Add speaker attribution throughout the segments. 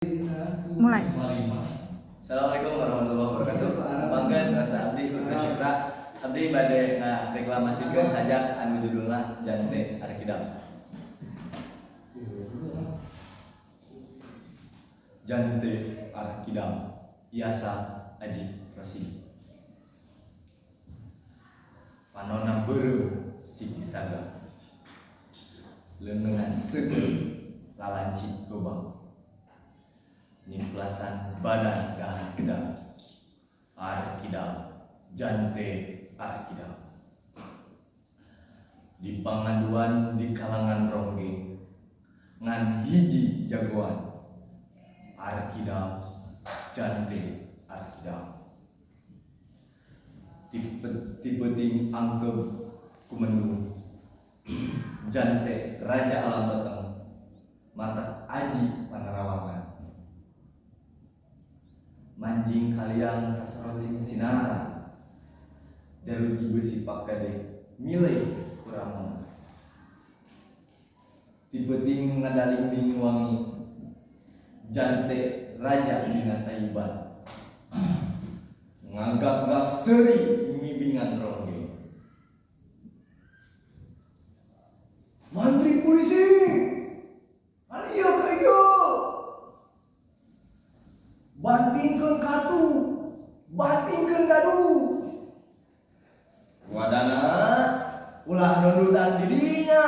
Speaker 1: Mulai.
Speaker 2: Assalamualaikum warahmatullahi wabarakatuh. Bangga rasa abdi Putra Syukra. Abdi bade ngareklamasikeun sajak anu judulna Jante Arkidam. Jante Arkidam Yasa Aji Rosidi. Panona beureum siki saga. Leungeunna seugeuh lalanci gobang. Nimplasan badan dahar gedang. Arkidam Jante Arkidam. Di pangaduan di kalangan ronggeng ngan hiji jagoan. Arkidam Jante Arkidam. Ti peuting angkeb kumendung. Jante raja alam beteng matak aji panarawangan. Manjing kaliang sasoroting sinar. Jaruji beusi pakade milih kuramona. Ti peuting ngadalingding wangi. Jante raja dina tayuban. Ngagak-gak seuri ngibingan ronggeng. Mantri polisi, alieu ka ieu. Bantingkeun kartu, bantingkeun dadu. Wadana ulah nundutan di dinya.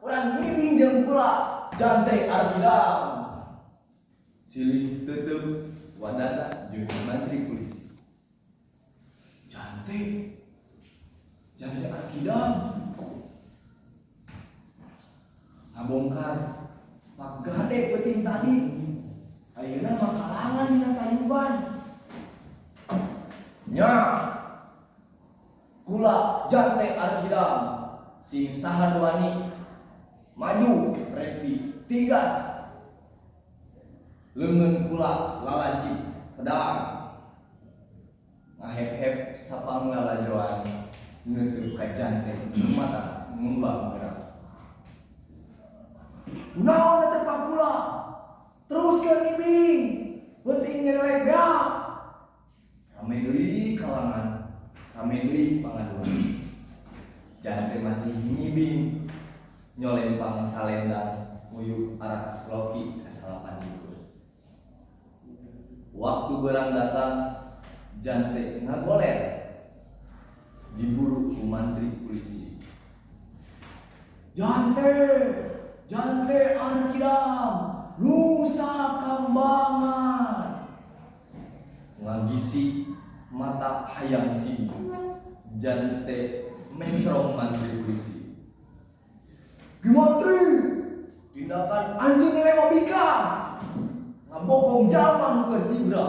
Speaker 2: Urang ngibing jeung kula Jante Arkidam. Silih teuteum wadana jeung mantri polisi. Jante, Jante Arkidam. Ngabongkar pak gade peuting tadi. Ayeuna mah kalangan dina tayuban. Nya kula Jante Arkidam sing saha nu wani maju rek ditigas. Leungeun kula lalancip pedang. Ngahep-hep sapang lalajoan neuteub ka Jante mata ngembang gerak. Kunaon eta pak kula? Teruskeun ngibing, peuting nyerelek beak. Rame deui kalangan, rame deui pangaduan. Jante masih ngibing, nyolempang salendang nguyup arak sloki ka salapan likur. Waktu berang datang, Jante ngagoler diburu ku mantri polisi. Jante, Jante Arkidam, Nusa Kambangan. Ngagisi mata hayang sidi, Jante mencrong mantri polisi. Gimantri, tindakan anjing lewat bika, ngabokong jalma nu keur tibra.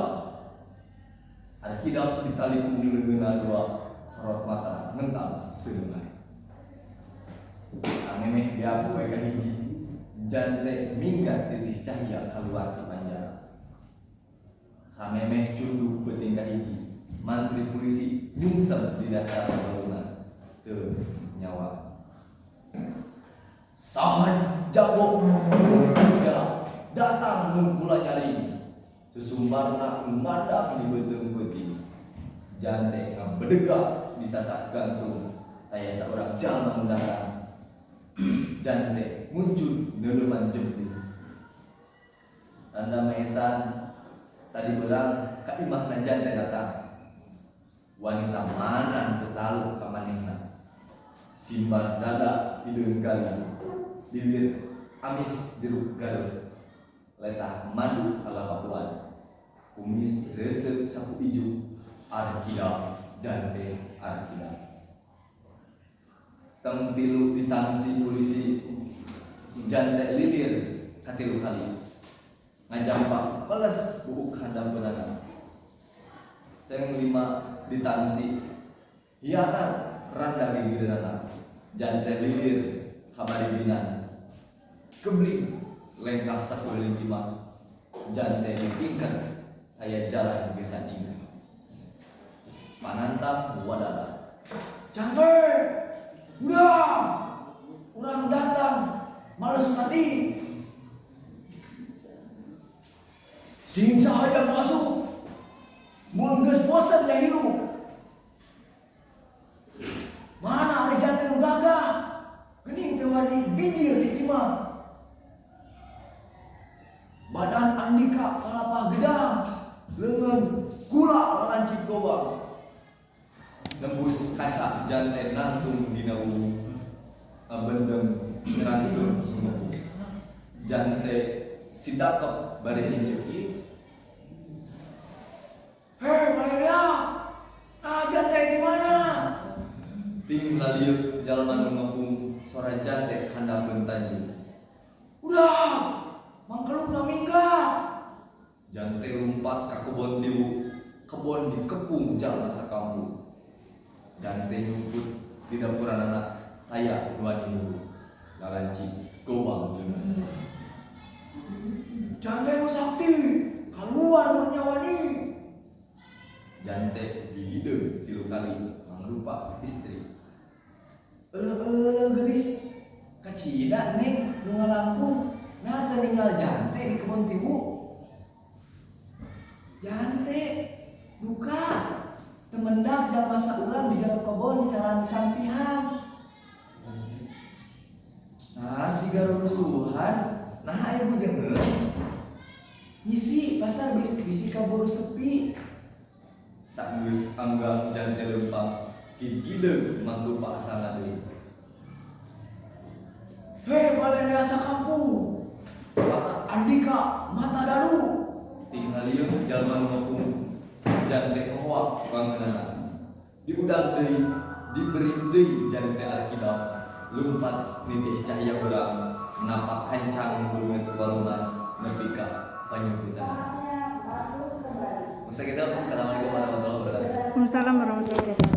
Speaker 2: Arkidam ditalikung leungeunna dua, sorot mata ngentam seungai. Samemeh dia poe kahiji, Jante minggat titih cahya kaluar ti panjara. Samemeh cunduk peuting kahiji, mantri polisi nyungsep di dasar balungan teu nyawa. Saha jago datang mun kula nyaring. Susumbarna lumadang di beuteung peuting. Jante ngabedegak disasak gantung taya saurang jalma nu datang. Jante muncul neuleuman jempling. Tanda maesan tadi berang ka imahna Jante datang. Wanita mana nu taluk ka manehna. Simbar dada hideung gali, bibir amis jeruk garut, letah madu kalapapuan, kumis reuseup sapu ijuk. Arkidam Jante Arkidam. Teng tilu ditangsi polisi, Jante lilir katilu kali. Ngajampak peles buuk handampeunana. Seng lima ditangsi hianat randa gigireunana. Jante lilir kabaribinan. Kebling lengkah sakuliling imah. Jante ditingkat aya jalan gesan ingkah. Panantang wadana. Jante, udah, urang datang, males mati. Sing saha jago asup. Mun geus bosen nya hirup. Mana ari jante nu gagah? Geuning teu wani bijil ti imah. Badan Andika kalapa gedang, leungeun kula lalancip gobang. Nembus kaca jante nangtung dina wungu, ngabendeng nyerangkeun sumengkung. Jante sidakep bari inceuk. Hei Valeria, ah jante di mana? Ting laliuk jalma nu ngepung sora jante handapeun tanjung. Udah, mangkelukna minggat. Jante lumpat ka kebon tiwu, kebon dikepung jalma sakampung. Jante nyumput di dapuranana taya nu wani nuru. Lalancip gobang leungeun. Jante nu sakti, kaluar mun wani. Jante digideung 3 kali mangrupa istri. Euleuh-euleuh geulis, kacida neng nu ngalangkung, nah teu ninggal jante di kebon tiwu. Jante duka temendak jalma saurang di jero kebon caran campihan. Nah siga rurusuhan, nah aya bujengeun. Ngisi pasar bisi kaburu sepi. Sanggeus anggang jante leumpang, gigideung mangrupa asalna deui. Hei Valeria sakampung, kata Andika mata dadu. Ting lalieung jalma nu ngepung, jante kohoak wangeunana. Diudag deui, diberi deui jante arkidap, lumpat nitih cahaya beurang, napak kancang beungeut walungan nepi ka panyumputanana. Masa gitu, assalamualaikum warahmatullahi wabarakatuh.
Speaker 1: Waalaikumsalam warahmatullahi wabarakatuh.